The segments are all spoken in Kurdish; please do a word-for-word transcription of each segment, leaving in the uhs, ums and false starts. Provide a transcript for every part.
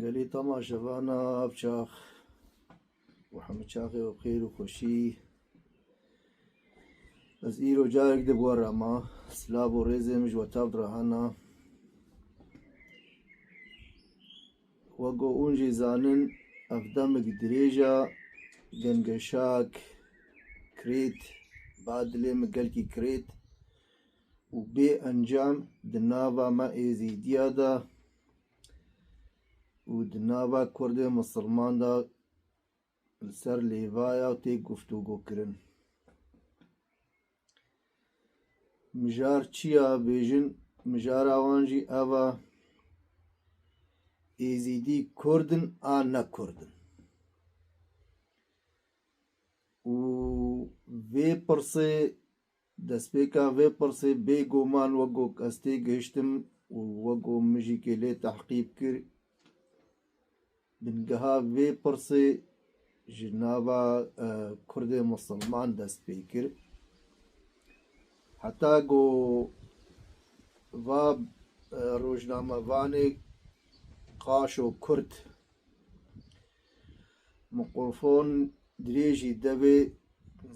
Gelî temaşevana ev çax û hemî çaxê û xêr û xweşî. Ez îro carek di bo re ma silav û rêzê min ji we tev re hena. Wek ku hûn jî zanin, ev demek dirêj e, gengeşak kirêt, ba dilê min gelkî kirêt û bê encam di nava me Êzîdiya de û di nava Kurdê Misilman de li ser lêvaya tê guftûgo kirin. Mijar çi ya bêjin? Mijara wan jî ev e, Êzîdî Kurd in a ne Kurd in. Û vê pirsê, destpêka vê pirsê bêguman wek ku ez tê gihiştim û wek ku min jî kê lê tehqîb kir, bingeha vê pirsê ji nava, e, Kurdê Misilman dest pê kir. Heta ku va, e, rojnamevanê qaşo Kurd mikrofon dirêjî devê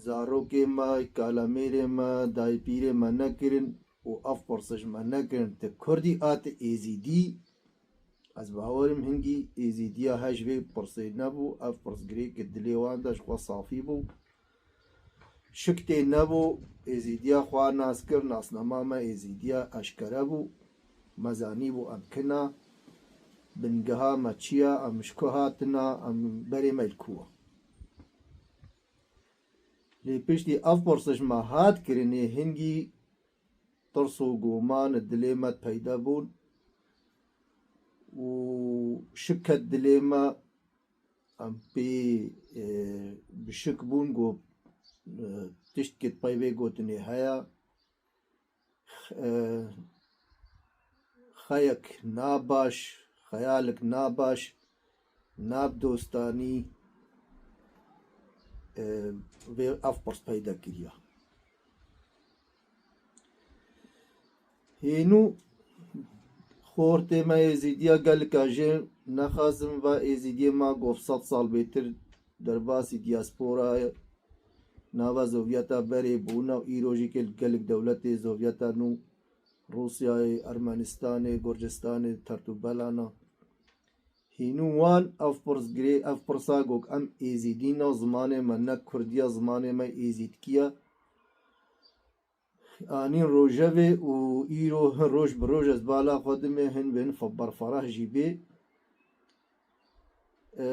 zarokê me, kalemêrê me, daypîrê me nekirin û ev pirse ji me nekirin, tu Kurdî a tu Êzîdî? Ez bawerim hingî Êzîdiya he ji vê pirsê nebû. Ev pirsgirêk dilê wan de ji xwe safî bû. Şik tê nebû, Êzîdiya xwe nas kir, nasnama me Êzîdiya eşkere bû. Me zanîbû em kina, bingeha me çi ya, em ji ku hatina, em berê me li ku ye. Lê piştî ev pirse ji me hat kirinê, hingî tirs û guman dilê me peyda bûn û şik ket dilê me, em pê, e, bi şik bûn ku, e, tiştkê di pey vê gotinê heye. E, xeyek nabaş, xeyalek nabaş, nab dostanî, e, vê ev pirs peyda kiriya. Hênû xortê me Êzîdiya gelika jê nexazim va Êzîdiyê ma gof sed sal bêtir derbasî diaspora nava Zovyeta berê bûna û îro jî kê li gelek dewletê Zovyeta nû, Rûsyayê, Ermenistanê, Gurcistanê, tertûbelana. Hînû wan ev pirs girê, ev pirsa got, em Êzîdî ne, zimanê me ne Kurdî ye, zimanê me Êzîdkî ye. Anîn rojevê û îro hin roj bi roj ez bala xwe dimê hin bên fe-, berferah jî bê. E,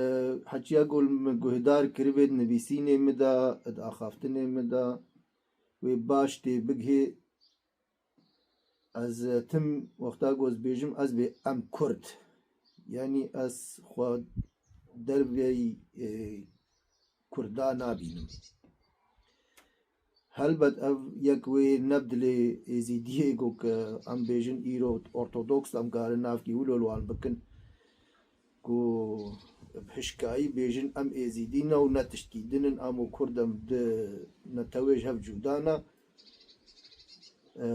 heçiya ku min guhdar kiribê di nivîsînê min de, di axaftinê min de, wê baş tê bigihê. Ez, e, tim wexta ku ez bêjim, ez bê em Kurd. Yanî ez xwe derveyî, e, Kurda nabînim. Helbet ev yek wê ne bi dilê Êzîdiyê ku em bêjin îro ortodoks, em karin navkî wilo li wan bikin. Ku bi hişkayî bêjin em Êzîdî ne û ne tiştkî din in, em û Kurd em di netewê ji hev cuda ne. E,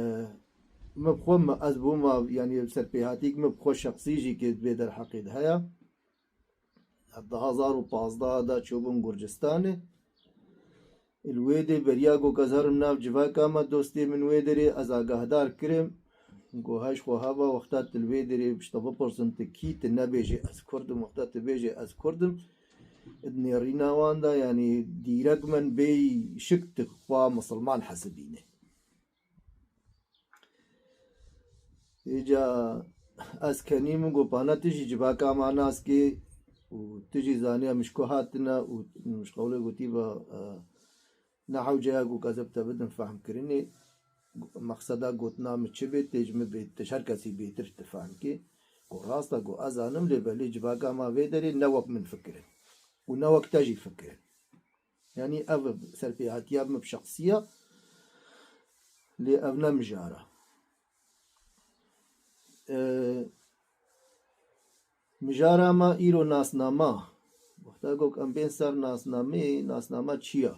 min bi xwe, me, ez bûma, yanî serpêhatîk min bi xwe şexsî jî kê di vê derheqê de heye. Di hezar û pazdeh de çûbûm Gurcistanê. Li wê dê beriya ku ez herim nav civaka me, dostê min wê derê ez agahdar kirim. Ku heş xwe heva wexta tu li wê derê ji te bipirsin, tu kî, tu nebêjê ez Kurd im, wexta tu bêjê ez Kurd im, di nêrîna wan de, yanî dîrek min bêyî şik tu xwe misilman hesibînê. Îca ez kenî min got, pana tu jî civaka ma nas kê û tu jî zanî em ji ku hatine û ji qewlê gotî ve, e, ne hewce ya ku ez bi te bidim fehmkirinê, mexseda gotina min çi bê, tê ji min bê, tê ji her kesî bêtir tu fehm kê. Got, rast e, got, ez zanim, lê belê civaka ma vê derê ne wek min fikirin û ne wek te jî fikirin. Yanî ev serpêhatiya min bi şexsî ye, lê ev ne mijara. E, mijara me îro nasnama. Wexta ku em bên ser nasnameyê, nasnama çi ye?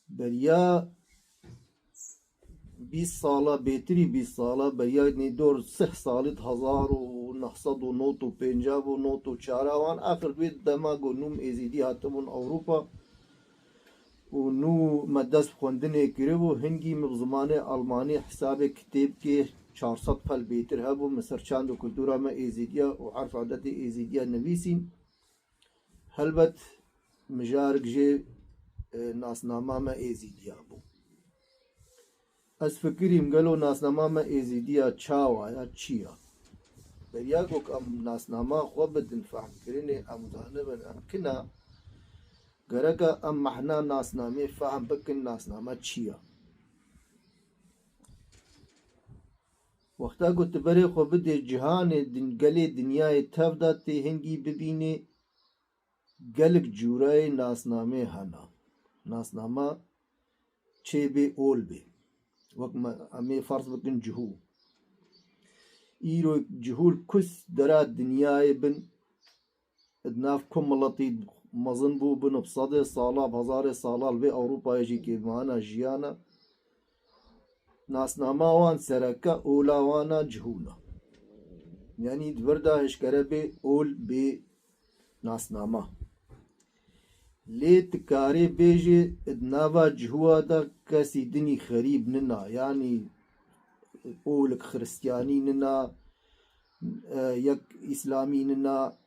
Beriya bîst sala, bêtirî bîst sala, beriya nêdor sih salî di hezar û neh sed û nod û pênc bû, nod û çar wan. Axir wê dema ku nû min Êzîdî hatibûn Ewropa û nû me dest bi xwendinê kiribû, hingî min bi zimanê Almanî hesabê kitêbkê çar sed pel bêtir hebû, min ser çand û kultura me Êzîdiya û erf adetê Êzîdiya nivîsîn. Helbet mijarik jê, e, nasnama me Êzîdiya bû. Ez fikirîm gelo nasnama me Êzîdiya çawa ya, çi ya? Beriya ku em nasnama xwe bidin fehmkirinê, em zanibin em kina, gereka em mehna nasnamê fehm bikin, nasnama çi ya? Wexta ku tu berê xwe bidê cihanê, din-, gelê dinyayê tev de tê hingî bibînê, gelek cûrayê nasnamê hene. Nasnama çê bê ol bê. Wek me, em ê ferz bikin cihû. Îro cihû li kus dera dinyayê bin, di nav ku miletî mezin bû, bin bi sedê sala, bi hezarê sala li vê Ewropayê jî kê mana jiyana. Nasnama wan sereke ola wana cihûna. Yanî di vir de hişkere bê ol bê nasnama. Lê tu karê bêjê di nava cihûa de kesî dinî xerîb nina, yanî olik xiristiyanî nina, e, yek îslamî nina.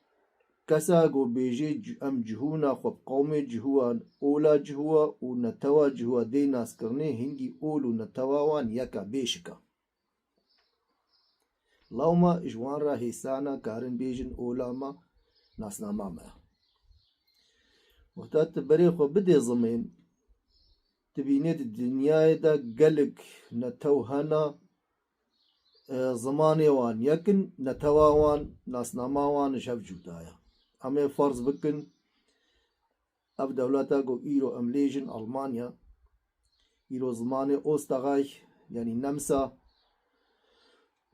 Kesa ku bêjê c-, em cihûna xwe bi qewmê cihûan, ola cihûa û netewa cihûa dê naskirinê, hingî ol û netewa wan yek e, bê şik e. Lewma ji wan re hêsana karin bêjin ola me, nasnama me. Wexta tu berê xwe bidê zimên, tu bînê di dinyayê de gelek netew hene, e, zimanê wan yek in, netewa wan, nasnama wan ji hev cuda ye. Em ê ferz bikin, ev dewleta ku îro em lê jin Almanya, îro zimanê Österreich, yanî Nemsa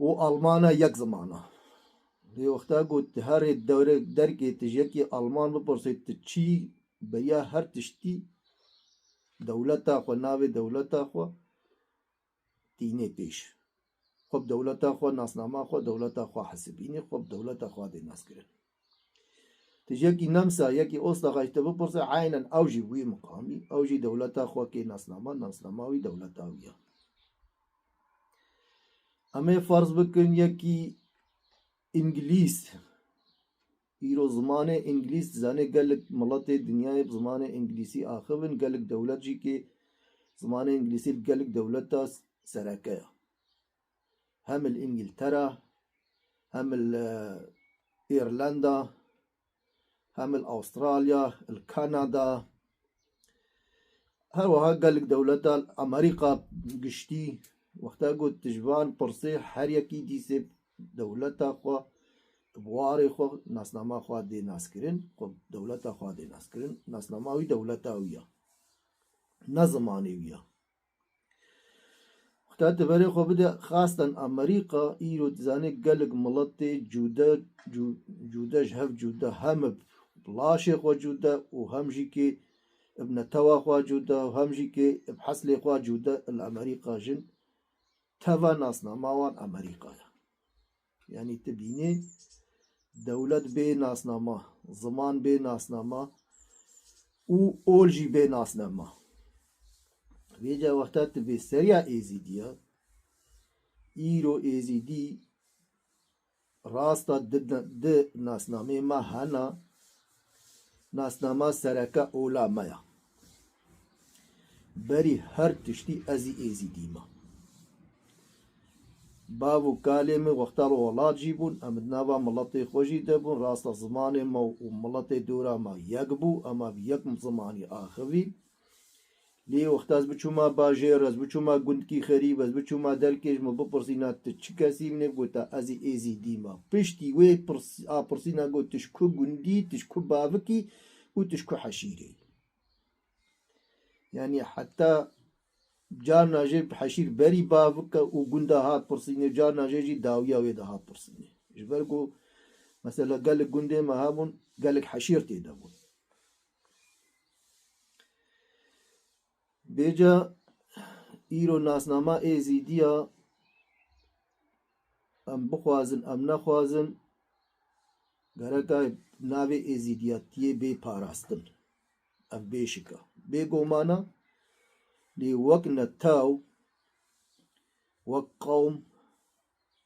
û Almana yek ziman e. Lê wexta ku tu herê dewre-, derkê tu ji yekî Alman bipirsê tu çî, beriya her tiştî dewleta xwe, navê dewleta xwe tînê pêş. Xwe bi dewleta xwe, nasnama xwe, dewleta xwe hesibînê, xwe bi dewleta xwe dê naskirin. Tu ji yekî Nemsa, yekî Österreich te bipirse, eynen ew jî wî miqamî, ew jî dewleta xwe kê nasnama, nasnama wî dewleta wî ye. Em ê ferz bikin yekî Îngilîz, îro zimanê Îngilîz, zanê gelek miletê dinyayê bi zimanê Îngilîzî axivin, gelek dewlet jî kê zimanê Îngilîzî li gelek dewleta sereke ye. Hem li Îngiltera, hem li, e, Îrlanda, hem li Awustralya, li Kanada, her wiha gelek dewleta li Amerîka giştî, wexta ku tu ji van pirsê her yekî dîsê dewleta xwe, bi warê xwe, nasnama xwe dê naskirin, xwe dewleta xwe dê naskirin, nasnama wî dewleta wî ya. Ne zimanê wî ya. Wexta tu berê xwe bide, xasten Amerîka, îro dizanê gelek miletê cude, cu-, cude ji hev cude, hem bi laşê xwe cude û hem jî kê bi netewa xwe cude û hem jî kê bi heslê xwe cude li Amerîka jin. Teva nasnama wan Amerîka ye. Yanî tu bînê dewlet bê nasnama, ziman bê nasnama û ol jî bê nasnama. Vêca wexta tu bê seriya Êzîdiya, îro Êzîdî rasta di, di nasnamê me hena, nasnama sereke ola me ya. Berî her tiştî ez î Êzîdî me. Bav û kalê min wexta li welat jî bûn, em di nava miletê xwe jî de bûn, rasta zimanê me û miletê dora me yek bû, em bi yek zimanî axivîn. Lê wexta ez biçûma bajêr, ez biçûma gundkî xerîb, ez biçûma derkê ji min bipirsîna tu çi kesî min ê, gota ez î Êzîdî me. Piştî wê pirs-, a pirsîna got tu ji ku gundî, tu ji ku bavikî û tu ji ku heşîrê. Yanî heta carna jê heşîr berî bavike û gunda hat pirsînê, carna jê jî dawiya wê de hat pirsînê. Ji ber ku mesela gelek gundê me hebûn, gelek heşîr tê de bûn. Bêca îro nasnama Êzîdiya, em bixwazin, em nexwazin, Gereka navê êzîdiyatiyê bê parastin. Ev bêşik e. Bêguman e, lê wek netew, wek qewm,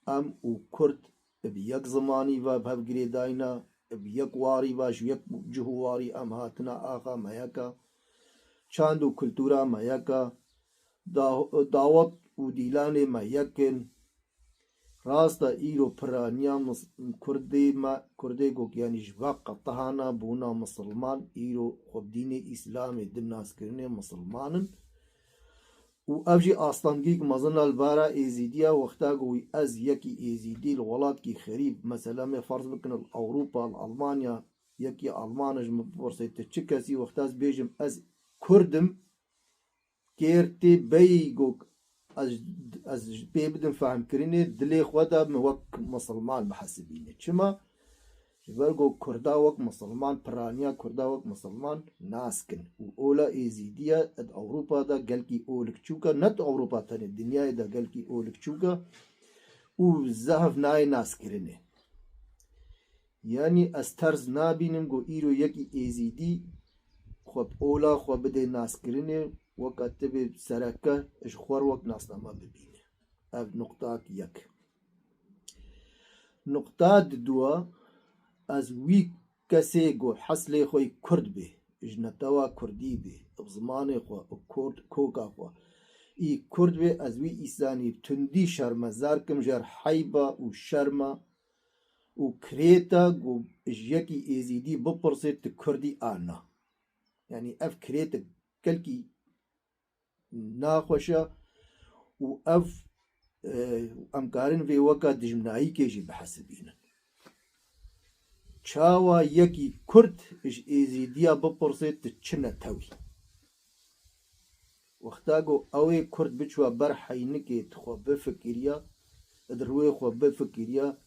em û Kurd bi yek zimanî ve bi hev girêdayî ne, bi yek warî ve ji yek cih û warî em hatine axa me yek e, çand û kultura me yek e, da-, dawet û dîlanê me yek in. Rast e, îro piraniya mis-, Kurdê me, Kurdê ku, yanî ji va qetihana bûna misilman, îro xwe bi dînê Îslamê di naskirinê misilman in. Û ev jî astengîk mezin e li bara êzîdiya, wexta ku wî ez yekî êzîdî li welatkî xerîb, mesela me ferz bikin li Ewropa, li Almanya, yekî Alman ji min bipirsê tu çi kesî, wexta ez bêjim ez Kurd im, kêr tê beyî ku ez, ez pê bidim fehmkirinê, dilê xwe de min wek misilman bihesibîne. Çima? Ji ber ku Kurda wek misilman, piraniya Kurda wek misilman nas kin. Û ola êzîdiya di Ewropa de gelkî olik çûk e, ne di Ewropa tenê, dinyayê de gelkî olik çûk e û zehf nayê naskirinê. Yanî ez terz nabînim ku îro yekî êzîdî xwe bi ola xwe bidê naskirinê, weke tibê sereke ji xwe re wek nasname bibîne. Ev nuqtak yek. Nuqta diduwa, ez wî kesê ku heslê xwe yî Kurd bê, ji netewa Kurdî bê, bi zimanê xwe û kort-, koka xwe yî Kurd bê, ez wî îsanî bi tundî şermezar kim, ji her heyba û şerma û kirêta ku ji yekî êzîdî bipirsê tu Kurdî a na. Yanî ev kirêtek gelkî naxweş e û ev, e, em karin vê weka dijminayîkê jî bihesibînin. Çawa yekî Kurd ji êzîdiya bipirsê tu çi netewî? Wexta ku ew ê Kurd biçûya ber heynikê, tu xwe bifikiriya, di rûyê xwe bifikiriya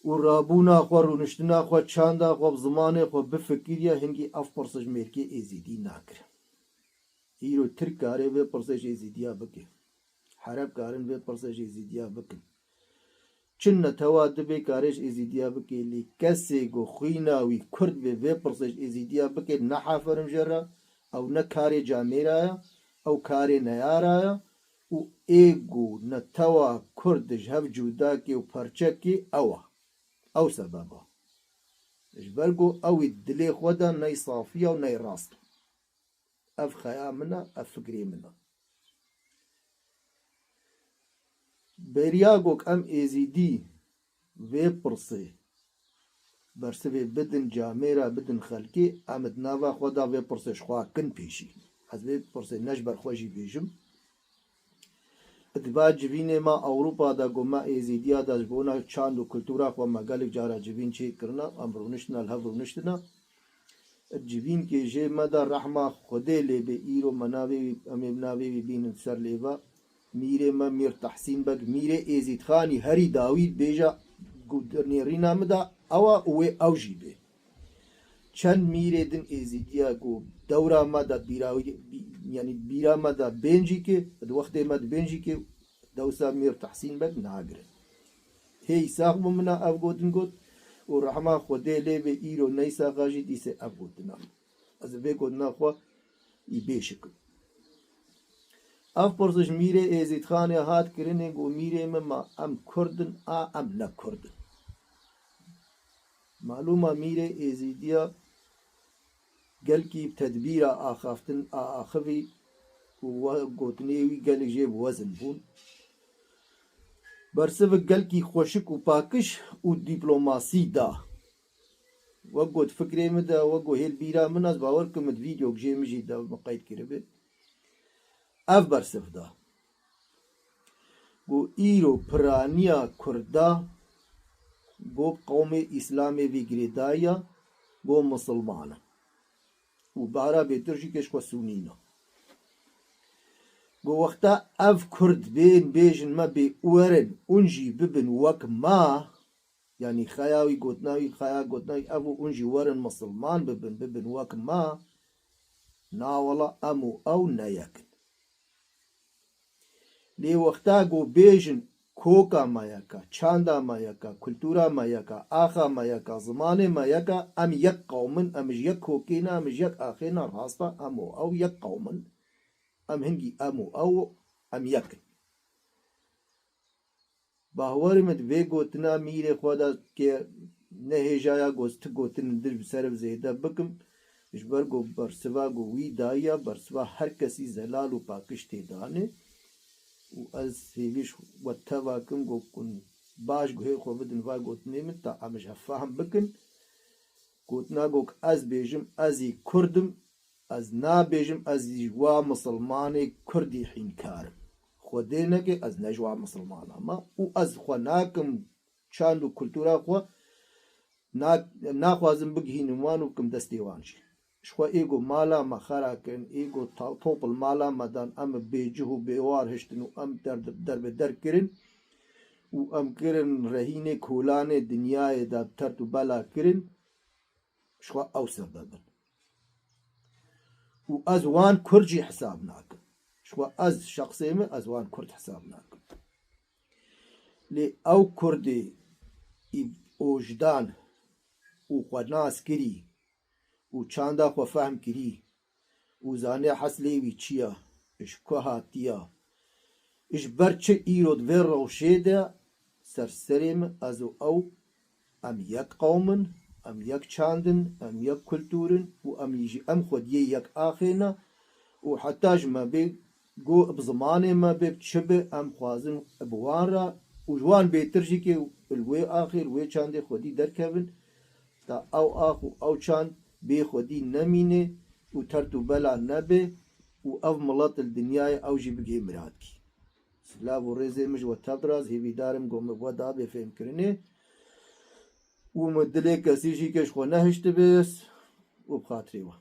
û rabûna xwe, rûniştina xwe, çanda xwe, bi zimanê xwe bifikiriya, hingî ev pirsa ji mêrkê êzîdî nakire. Îro Tirk kare vê pirsê ji êzîdiya bike. Hereb karin vê pirsê ji êzîdiya bikin. Çi netewa dibê karê ji êzîdiya bike, lê kesê ku xwîna wî Kurd bê vê pirsê ji êzîdiya bike, ne hafirim jê re, ew ne karê camêra ye, ew karê neyara ye û ê ku netewa Kurd ji hev cuda kê û parçe kê ew e. Ew sebeb e. Ji ber ku ew ê dilê xwe de ney safiya û ney rast. Ev xeya min e, ev fikrê min e. Beriya ku em êzîdî vê pirsê bersivê bidin camêra, bidin xelkê, em di nava xwe de vê pirsê ji xwe kin pêşî. Ez vê pirsê ne ji ber xwe jî bêjim. Di va civînê me Ewropa de ku me êzîdiya de ji bona çand û kultura xwe me gelek cara civîn çêkirine, em rûniştine, li hev rûniştine. Di civînkê jê me de rehma Xwedê lê bê, îro me navê wî, em ê bi navê wî bînin ser lêva. Mîrê me Mîr Tehsîn Beg, mîrê Êzîdxanî herî dawî bêje ku di nêrîna min de ew e û wê ew jî bê. Çend mîrê din êzîdiya ku dewra me de bîra, bî-, yanî bîra me de bên jî ke, di wextê me di bên jî ke dewsa Mîr Tehsîn Beg nagirin. Hê Îsaq bû min a ev gotin got û rehma Xwedê lê bê îro ne Îsaqa jî dîsê ev gotina. Ez vê gotina xwe î bêşikim. Ev pirs ji mîrê Êzîdxanê hat kirinê, got, mîrê min, ma em Kurd in, a em ne Kurd in. Malûma mîrê Êzîdiya gelkî bi tedbîra axaftin a axivî û we gotinê wî gelek jê bi wezin bûn. Bersivik gelkî xweşik û pakiş û dîplomasî da. Wek got fikrê min de, wek got hêl bîra min, ez bawer kim min di vîdeok jê min jî de min qeyd kiribe. Ev bersiv da. Got îro piraniya Kurda, got qewmê Îslamê vî girêdayiya, got misilman in. Û bi Erebê Tirk jî kê ji xwe Sûnî ne. Got wexta ev Kurd bên bêjin me bê werin, hûn jî bibin wek me, yanî xeya wî gotina wî, xeya gotina wî ev û hûn jî werin misilman bibin, bibin wek me, na wela em û ew ne yek in. Lê wexta ku bêjin Koka me yeka, çanda me yeka, kultura me yeka, axa me yeka, zimanê me yeka, em yek qewm in, em ji yek kokê ne, em ji yek axê ne, rasta em û ew yek qewm in. Em hingî em û ew, em yek in. Bawerê min di vê gotina mîrê xwe de ke nehêjaya ku ez ti gotin dir bi ser zêde bikim, ji ber ku bersiva ku wî dayiya, bersiva her kesî zelal û pakiş tê danê. Û ez hêvî ji we teva kim ku kun baş guhê xwe bidin va gotinê min, ta em ji hev fehm bikin. Gotina ku ez bêjim, ez î Kurd im, ez nabêjim ez ji wa misilmanê Kurdî hînkar im. Xwedê neke ez ne ji wa misilmana me û ez xwe nakim çand û kultura xwe na-, naxwazim bigihînim wan û bikim destê wan jî. Ji xwe ê ku mala me xera kirin, ê ku ta-, top li mala me dan, em bêcih û bêwar hiştin û em der-, derbeder kirin û em kirin rehînê kolanê dinyayê de tert û bela kirin, ji xwe ew sebeb in. Û ez wan Kurd jî hesab nakim. Ji xwe ez şexsê min, ez wan Kurd hesab nakim. Lê ew Kurdê î ojdan û xwe nas kirî û çanda xwe fehm kirî û zanê heslê wî çi ya, ji ku hatiya, ji ber çi îro di vê rewşê de ser serê min ez û ew, em yek qewm in, em yek çand in, em yek kultur in û em jî em xwediyê yek axê ne û heta ji me bê go bi zimanê me bê, bi çi bê, em xwazin bi wan re û ji wan bêtir jî kê li wê axê, li wê çandê xwedî derkevin, ta ew ax û ew çand bê xwedî nemîne û tert û bela nebe û ev milet li dinyayê ew jî bigihê miradkî. Silav û rêzê min ji we tev diras, hêvîdar im ku min we dabê fêmkirinê û min dilê kesî jî ke ji xwe nehiştibê û bi xatirê we.